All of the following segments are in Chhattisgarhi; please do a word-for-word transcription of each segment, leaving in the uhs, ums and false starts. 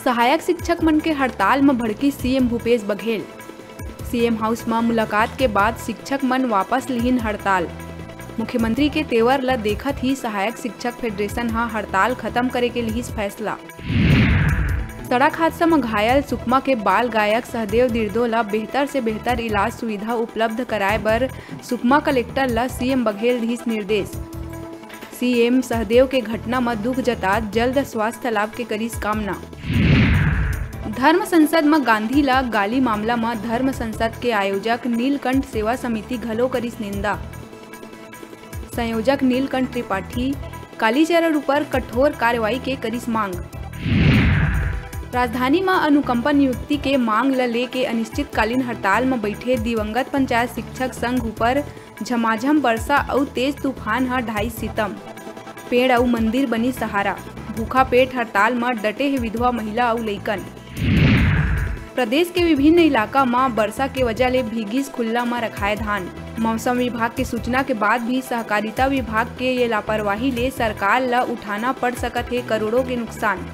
सहायक शिक्षक मन के हड़ताल म भड़किस CM Bhupesh Baghel. CM house म मुलाकात के बाद शिक्षक मन वापस लिहिन हड़ताल। मुख्यमंत्री के तेवर ल देखत ही सहायक शिक्षक फेडरेशन ह हड़ताल खत्म करे के लिहिस फैसला। सड़क हादसा म घायल सुकमा के बाल गायक सहदेव दिर्दो ल बेहतर से बेहतर इलाज सुविधा उपलब्ध कराए बर सुकमा कलेक्टर ल सीएम बघेल दिहिस निर्देश। सीएम सहदेव के घटना म दुख जतात जल्द स्वास्थ्य लाभ के करिस कामना। धर्म संसद म गांधी ल गाली मामला म धर्म संसद के आयोजक नीलकंठ सेवा समिति घलो करिस निंदा। संयोजक नीलकंठ त्रिपाठी कालीचरण ऊपर कठोर कार्रवाई के करिस मांग। राजधानी म अनुकंपा नियुक्ति के मांग ल लेके अनिश्चितकालीन हड़ताल म बइठे दिवंगत पंचायत शिक्षक संघ ऊपर झमाझम बरसा अउ तेज तूफान ह ढाई सितम। पेड़ अउ मंदिर बनी सहारा। भूखा पेट हड़ताल म डटे हे विधवा महिला अउ लइकन। प्रदेश के विभिन्न इलाका म बरसा के वजह ले भीगिस खुल्ला म रखाए धान। मौसम विभाग के सूचना के बाद भी सहकारिता विभाग के ये लापरवाही ले सरकार ल उठाना पड़ सकत हे करोड़ों के नुकसान।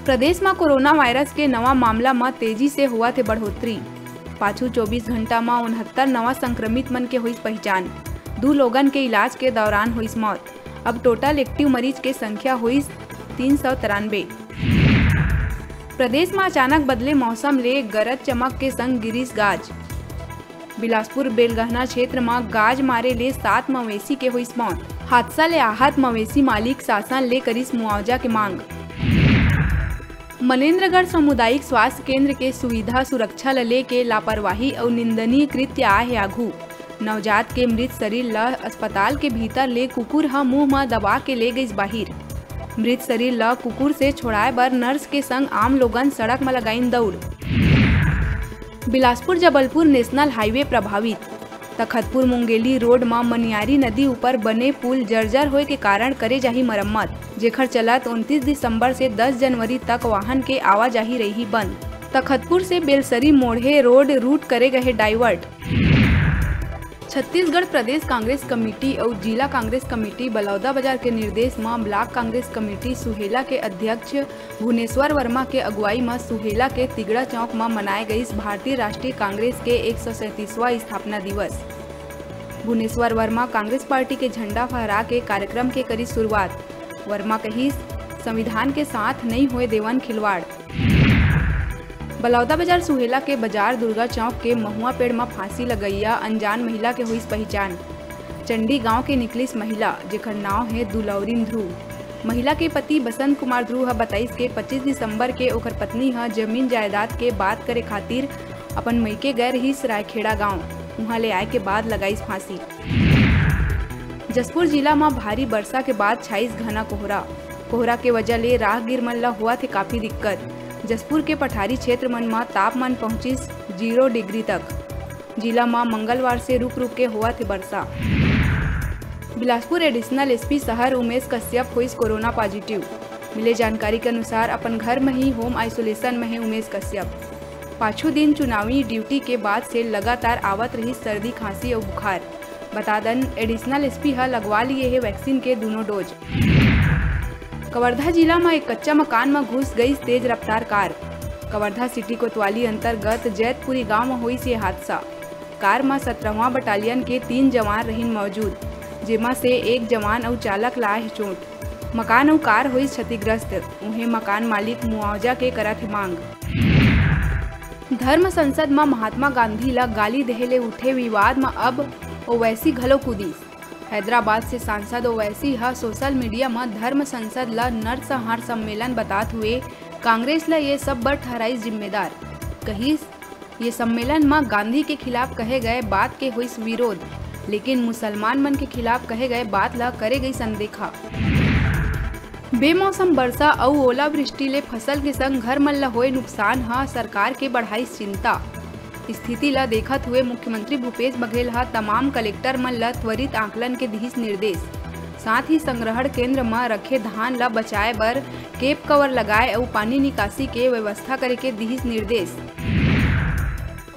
प्रदेश म कोरोना वायरस के नवा मामला म तेजी से होवत हे बढ़ोतरी। पाछू चौबीस घंटा म उनहत्तर नवा संक्रमित मन के होइस पहिचान। दू लोगन के इलाज के दौरान होइस मौत। अब टोटल एक्टिव मरीज के संख्या होइस तीन सौ तिरानबे। प्रदेश म अचानक बदले मौसम ले गरज चमक के संग गिरिस गाज। बिलासपुर बेलगहना क्षेत्र म गाज मारे ले सात मवेशी के होइस मौत। हादसा ले आहत मवेशी मालिक शासन ले करिस मुआवजा के मांग। मनेन्द्रगढ़ सामुदायिक स्वास्थ्य केंद्र के सुविधा सुरक्षा ल लेके लापरवाही अउ निंदनीय कृत्य आए हे आघू। नवजात के मृत शरीर ल अस्पताल के भीतर ले कुकुर ह मुंह म दबा के ले गइस बाहिर। मृत शरीर ल कुकुर से छोड़ाए बर नर्स के संग आम लोगन सड़क म लगाइन दउड़। बिलासपुर जबलपुर नेशनल हाईवे प्रभावित। तखतपुर मुंगेली रोड म मनियारी नदी ऊपर बने पुल जर्जर होए के कारण करे जाही मरम्मत, जेखर चलत उनतीस दिसंबर से दस जनवरी तक वाहन के आवाजाही रही बंद। तखतपुर से बेलसरी मोड़हे रोड रूट करे गए डाइवर्ट। छत्तीसगढ़ प्रदेश कांग्रेस कमेटी अउ जिला कांग्रेस कमेटी बलौदाबाजार के निर्देश म ब्लॉक कांग्रेस कमेटी सुहेला के अध्यक्ष भुवनेश्वर वर्मा के अगुवाई म सुहेला के तिगड़ा चौक म मनाए गइस भारतीय राष्ट्रीय कांग्रेस के एक सौ सैंतीसवां स्थापना दिवस। भुवनेश्वर वर्मा कांग्रेस पार्टी के झंडा फहरा के कार्यक्रम के करिस शुरुआत। वर्मा कहिस, "संविधान के साथ नइ होए देवन खिलवाड़।" बलौदाबाजार सुहेला के बाजार दुर्गा चौक के महुआ पेड़ म फांसी लगइया अनजान महिला के होइस पहिचान। चंडी गांव के निकलिस महिला, जेकर नांव हे दुलौरिन ध्रुव। महिला के पति बसंत कुमार ध्रुव ह बताइस के पच्चीस दिसंबर के ओकर पत्नी ह जमीन जायदाद के बात करे खातिर अपन मइके गए रहिस रायखेड़ा गांव। उहां ले आए के बाद लगाइस फांसी। जशपुर जिला म भारी बरसा के बाद छाइस घना कोहरा। कोहरा के वजह ले राहगीर मन ल होवत हे काफी दिक्कत। जशपुर के पठारी क्षेत्र मन म तापमान पहुंचिस जीरो डिग्री तक। जिला म मंगलवार से रुक-रुक के होवत हे बरसा। बिलासपुर एडिशनल एसपी शहर उमेश कश्यप होइस कोरोना पॉजिटिव। मिले जानकारी के अनुसार, अपन घर म ही होम आइसोलेशन म हे उमेश कश्यप। पाछू दिन चुनावी ड्यूटी के बाद से लगातार आवत रहिस सर्दी, खांसी अउ बुखार। बता दन, एडिशनल एसपी ह लगवा लिए हे वैक्सीन के दूनों डोज। कवर्धा जिला म एक कच्चा मकान म घुस गईस तेज रफ्तार कार। कवर्धा सिटी कोतवाली अंतर्गत जैतपुरी गांव म होइस ये हादसा। कार म सत्रहवां बटालियन के तीन जवान रहिन मौजूद, जेमा से एक जवान अउ चालक ला आए चोट। मकान अउ कार होइस क्षतिग्रस्त। उहें, मकान मालिक मुआवजा के करत हे मांग। धर्म संसद म महात्मा गांधी ल गाली देहे ले उठे विवाद म अब ओवैसी घलो कूदिस। हैदराबाद से सांसद ओवैसी ह सोशल मीडिया म धर्म संसद ल नरसंहार सम्मेलन बतात हुए कांग्रेस ल ये सब बर ठहराइस जिम्मेदार। कहिस, ये सम्मेलन म गांधी के खिलाफ कहे गए बात के होइस विरोध, लेकिन मुसलमान मन के खिलाफ कहे गए बात ल करे गईस अनदेखा। बेमौसम बरसा अउ ओलावृष्टि ले फसल के संग घर मन ल होए नुकसान ह सरकार के बढ़ाइस चिंता। स्थिति ल देखत हुए मुख्यमंत्री भूपेश बघेल ह तमाम कलेक्टर मन ल त्वरित आकलन के दिहिस निर्देश। साथ ही संग्रहण केंद्र म रखे धान ल बचाए बर केप कवर लगाए अउ पानी निकासी के व्यवस्था करे के दिहिस निर्देश।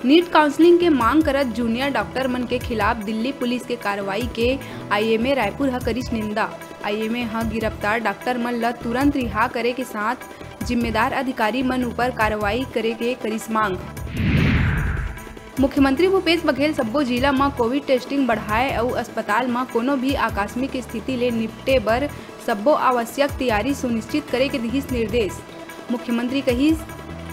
नीट काउंसलिंग के मांग करत जूनियर डॉक्टर मन के खिलाफ दिल्ली पुलिस के कार्रवाई के आईएमए रायपुर ह करिस निंदा। आईएमए ह गिरफ्तार डॉक्टर मन ल तुरंत रिहा करे के साथ जिम्मेदार अधिकारी मन ऊपर कार्रवाई करे के करिस मांग। मुख्यमंत्री भूपेश बघेल सब्बो जिला म कोविड टेस्टिंग बढ़ाए अउ अस्पताल म कोनो भी आकस्मिक स्थिति ले निपटे बर सब्बो आवश्यक तैयारी सुनिश्चित करे के दिहिस निर्देश। मुख्यमंत्री कहिस,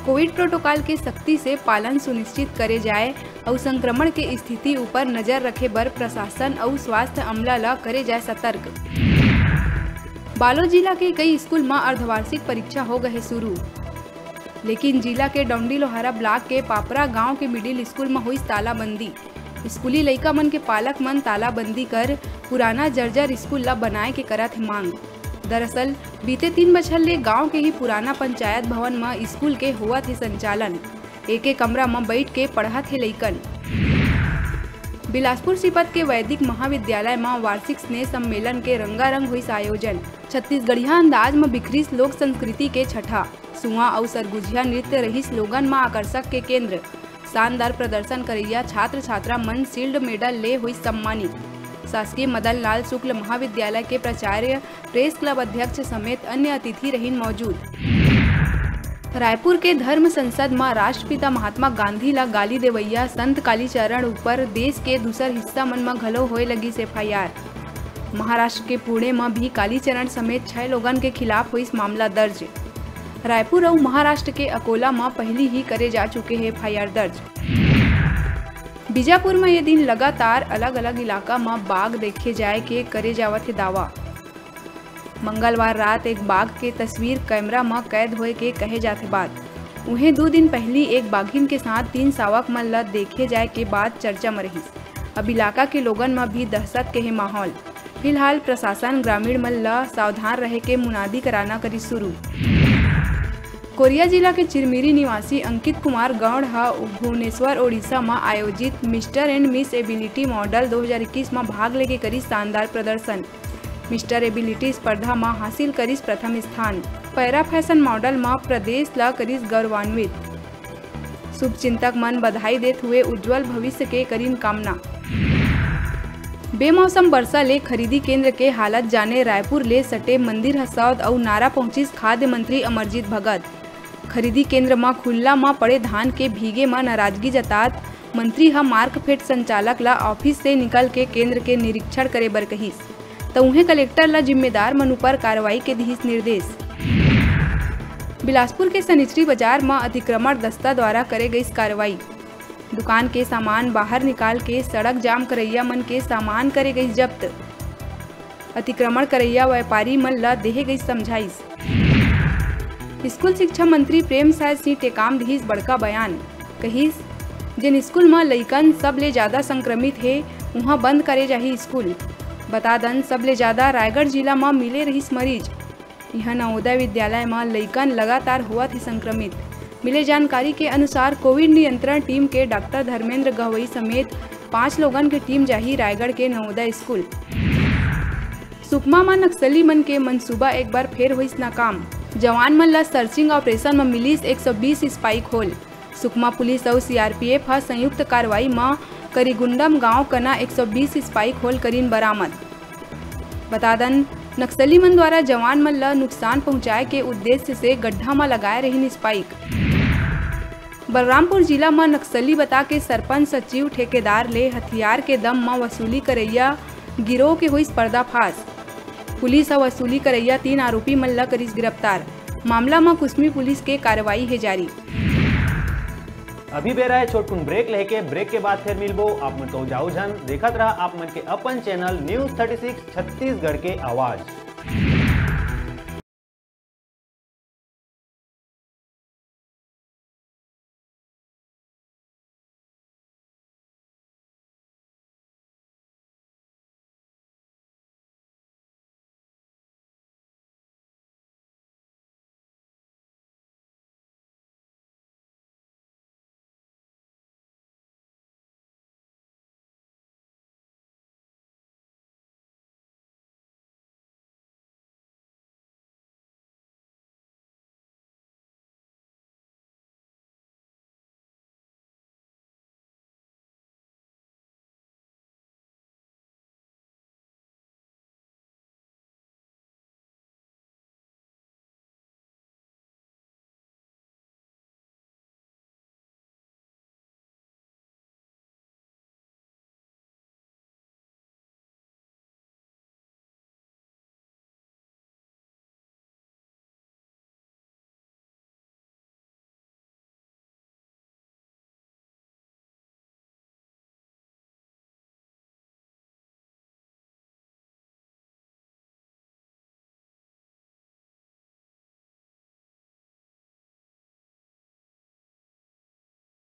कोविड प्रोटोकॉल के सख्ती से पालन सुनिश्चित करे जाए अउ संक्रमण के स्थिति ऊपर नजर रखे बर प्रशासन अउ स्वास्थ्य अमला ल करे जाए सतर्क। बालोद जिला के कई स्कूल म अर्धवार्षिक परीक्षा हो गए शुरू, लेकिन जिला के डौंडी लोहारा ब्लॉक के पापरा गांव के मिडिल स्कूल म होइस तालाबंदी। स्कूली लइका मन के पालक मन तालाबंदी कर पुराना जर्जर स्कूल ल बनाए के करत हे मांग। दरअसल, बीते तीन बछर ले गांव के ही पुराना पंचायत भवन म स्कूल के होवत हे संचालन। एक एक कमरा म बइठ के पढ़त हे लइकन। बिलासपुर सीपत के वैदिक महाविद्यालय म वार्षिक स्नेह सम्मेलन के रंगारंग होइस आयोजन। छत्तीसगढ़िया अंदाज म बिखरिस लोक संस्कृति के छठा। सुआ अउ सरगुजिया नृत्य रहिस लोगन म आकर्षक के केंद्र। शानदार प्रदर्शन करइया छात्र छात्रा मन शील्ड मेडल ले होइस सम्मानित। शासकीय मदन लाल शुक्ल महाविद्यालय के प्राचार्य, प्रेस क्लब अध्यक्ष समेत अन्य अतिथि रहिन मौजूद। रायपुर के धर्म संसद म राष्ट्रपिता महात्मा गांधी ला गाली देवइया संत कालीचरण ऊपर देश के दूसर हिस्सा मन म घलो होए लगिस एफआईआर। महाराष्ट्र के पुणे म भी कालीचरण समेत छह लोगन के खिलाफ होइस मामला दर्ज। रायपुर अउ महाराष्ट्र के अकोला म पहिली ही करे जा चुके हे एफआईआर दर्ज। बीजापुर म ये दिन लगातार अलग-अलग इलाका म बाघ देखे जाए के करे जावत हे दावा। मंगलवार रात एक बाघ के तस्वीर कैमरा म कैद होए के कहे जाथे बात। उहें, दू दिन पहिली एक बाघिन के साथ तीन सावक मन ल देखे जाए के बात चर्चा म रहिस। अब इलाका के लोगन म भी दहशत के हे माहौल। फिलहाल प्रशासन ग्रामीण मन ल सावधान रहे के मुनादी कराना करिस शुरू। कोरिया जिला के चिरमिरी निवासी अंकित कुमार गौड़ ह भुवनेश्वर, ओडिशा म आयोजित mister and miss ability model दो हज़ार इक्कीस म भाग लेके करिस शानदार प्रदर्शन। मिस्टर एबिलिटी स्पर्धा म हासिल करिस प्रथम स्थान। पैरा फैशन मॉडल म प्रदेश ल करिस गौरवान्वित। शुभचिंतक मन बधाई देत हुए उज्जवल भविष्य के करिन कामना। बेमौसम बरसा ले खरीदी केंद्र के हालत जाने, रायपुर ले सटे मंदिर हसौद अउ नारा पहुंचिस खाद्य मंत्री अमरजीत भगत। खरीदी केंद्र म खुल्ला म पड़े धान के भीगे म नाराजगी जतात मंत्री ह मार्कफेड संचालक ल ऑफिस से निकल के केंद्र के निरीक्षण करे बर कहिस। त उहें कलेक्टर ल जिम्मेदार मन ऊपर कार्रवाई के दिहिस निर्देश। बिलासपुर के सनिचरी बाजार म अतिक्रमण दस्ता द्वारा करे गइस कार्रवाई। दुकान के सामान बाहर निकाल के सड़क जाम करइया मन के सामान करे गइस जब्त। अतिक्रमण करइया व्यापारी मन ल देहे गइस समझाइश। स्कूल शिक्षा मंत्री प्रेमसाय सिंह टेकाम दिहिस बड़का बयान। कहिस, जेन स्कूल म लइकन सबले जादा संक्रमित हे, उहां बंद करे जाही स्कूल। बता दन, सबले जादा रायगढ़ जिला म मिले रहिस मरीज। इहां नवोदय विद्यालय म लइकन लगातार होवत हे संक्रमित। मिले जानकारी के अनुसार, कोविड नियंत्रण टीम के डॉक्टर धर्मेंद्र गहवई समेत पांच लोगन के टीम जाही रायगढ़ के नवोदय स्कूल। सुकमा म नक्सली मन के मंसूबा एक बार फेर होइस नाकाम। जवान मन ल सर्चिंग ऑपरेशन म मिलिस एक सौ बीस स्पाइक होल। सुकमा पुलिस अउ सीआरपीएफ ह संयुक्त कार्रवाई म करीगुंडम गांव कना एक सौ बीस स्पाइक होल करीन बरामद। बता दन, नक्सली मन द्वारा जवान मन ल नुकसान पहुंचाए के उद्देश्य से गड्ढा म लगाए रहिन स्पाइक। बलरामपुर जिला म नक्सली बता के सरपंच, सचिव, ठेकेदार ले हथियार के दम म वसूली करइया गिरोह के होइस पर्दाफाश। पुलिस ह वसूली करइया तीन आरोपी मन ल करिस गिरफ्तार। मामला म कुसमी पुलिस के कार्रवाई हे जारी। अभी बेरा हे छोटकुन ब्रेक लेके, ब्रेक के बाद फेर मिलबो। आप मन कहूं जाओ झन, देखत रहा आप मन के अपन channel news thirty six Chhattisgarh के आवाज।